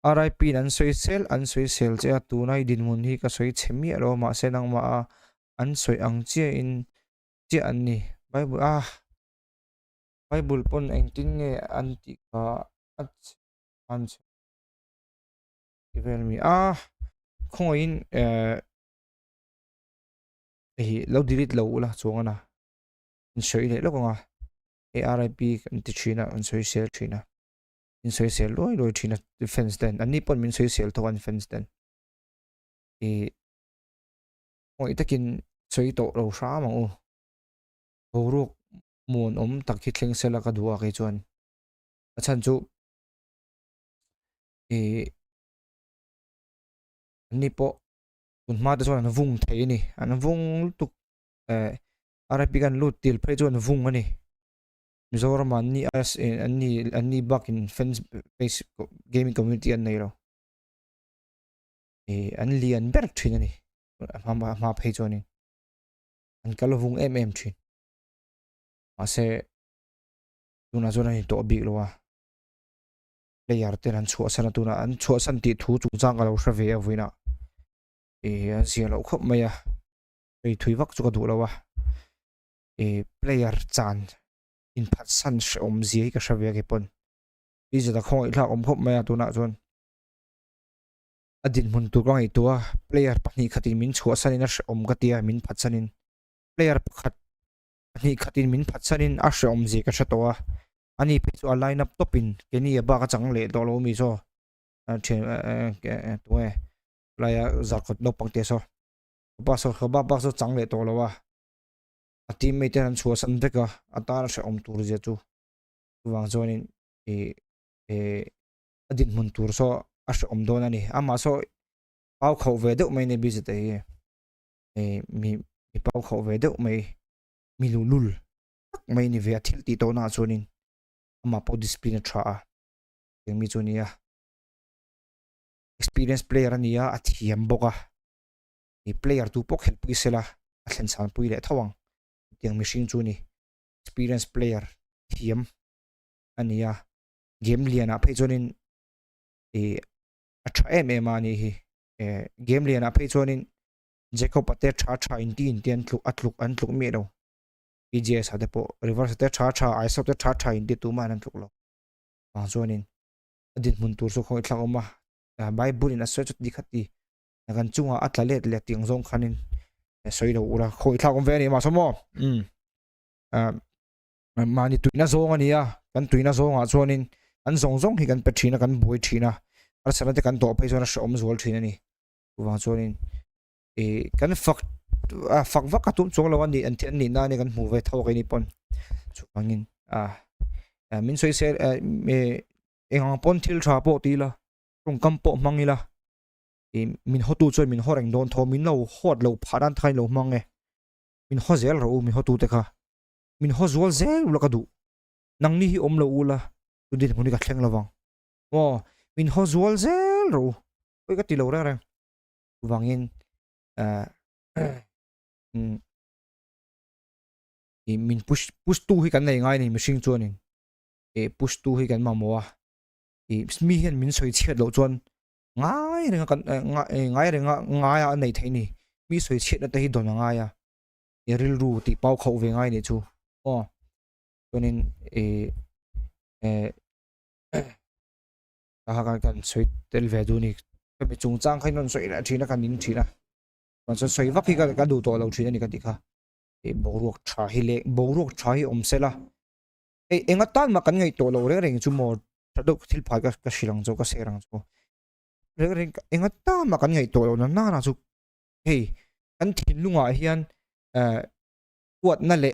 RIP in an sawi sel an sawi sel che a, tuna i dinhmun hi ka sawi chhe miah lo a, mahse nangmah a an sawi ang chiah in chiah an ni. Bible ah Bible pawn engtin nge an tih kha a an chhe ti vel mi a khawngaihin eh hei lo delete lo ula chuang ana in sawi leh lawk anga hei RIP kan ti thin a an sawi sel thin a in sawi sel luai luai thin a fans ten an ni pawn min sawi sel tho an fans ten ih ngawih takin sawi tawh lo hram ang u boruak muanawm tak hi thleng sela ka duh a kei chuan a chhan chu ih an ni pawh tun hma te chuan an vung thei a ni an vung lutuk eh RIP kan lut til phei chu an vung a ni Mizoram ah an ni an ni an ni bakin fans base gaming community an nei lo ih an lian ber thin a ni a hma a hma phei chuanin an kal vung em em thin mahse tunah chuan a ni tawh bik lo a player ten an chhuahsan a tunah an chhuahsan tih thu chungchang ka lo hre ve a vawiinah ih an zia loh khawp mai a hei thui vak chu ka duh lo a ih player chan inphatsan hrehawm zia hi ka hre ve a keipawn i zet a khawngaih thlak awm khawp mai a tunah chuan a dinhmun tur ka ngaihtuah a player pahnih khatin min chhuahsanin a hrehawm ka ti a min phatsanin player pakhat pahnih khatin min phatsanin a hrehawm zia ka hre tawh a ani phei chu a line up tawpin keini a bak a chang leh tawh lo mi saw thian tunge laia zarkawt naupang te saw pa saw kha bak bak saw chang leh tawh lo a a teammate ten an chhuahsan vek a a tan a hrehawm tur zia chu chuvang chuanin ih eh a dinhmun tur saw a hrehawm dawn a ni amah saw pau khauh ve deuh mai a ni bz a hi eh mi mi pau khauh ve deuh mai mi luhlul tak mai a ni ve a thil tih tawhna ah chuanin amah pawh discipline a tha a eng mi chu a ni a experience player a ni a a thiam bawk a ih player tu pawh khelh pui sela a thlen chhan pui leh tho ang tiang mihring chu a ni experience player thiam a ni a game lianah phei chuanin ih a tha em em a nih hi eh game lianah phei chuanin Jacob a te tha tha in ti in te an tluk a tluk an tluk miah lo PGS ah te pawh reverse te tha tha Isaac te tha tha in ti tumah an tluk lo vang chuanin a dinhmun tur chu khawngaih thlak awm a Bible in a sawi chu ti kha ti kan chungah a tla let leh tiang zawng khanin sawi lo ula khawngaih thlak awm ve a ni mahse maw um ah mahni tuina zawng a ni a kan tuina zawngah chuanin an zawng zawng hi kan pe thin a kan buai thin a harsatna te kan tawh phei chuan a hrehawm zual thin a ni chuvang chuanin ih kan fak a fak vak a tum chuang lo a ni an an nihna ania kan hmuh ve tho a keini pawn chuvangin ah min sawi sel eh eng ang pawn thil tha pawh ti ila tawngkam pawh hmang ila ih min hawtu chuan min haw reng dawn tho min lo hawt lo phah nan kha in lo hmang e min haw zel rawh u min hawtu te kha min haw zual zel ula ka duh nangni hi awm lo ula chu dinhmun hi ka thleng lovang maw min haw zual zel rawh u pawi ka ti lo reng reng chuvangin eh umm ih min push push tu hi kan nei ngai a ni mihring chuanin ih push tu hi kan mamawh a ih mi hian min sawi chhiat loh chuan ngai renga kan eh ngai renga ngaia a neih theih a ni mi sawi chhiatna te hi dawn a ngai a. I rilru tih pau khauh ve ngai nih chu aw chuanin ih eh a kan kan sawi tel ve duh a ni hemi chungchang kha in rawn sawi leh thin a kan in thin a chuan sawi sawi vak hi ka ka duh tawh lo thin a ni ka tih kha ih boruak tha hi leh boruak tha hi awm sela hei eng atan mah kan ngaih tawh loh reng reng chu maw tha deuh thil phai ka ka hrilh ang chu ka share ang chu reng reng eng atan mah kan ngaih tawh loh na nana chu hei kan thinlungah hian eh huatna leh.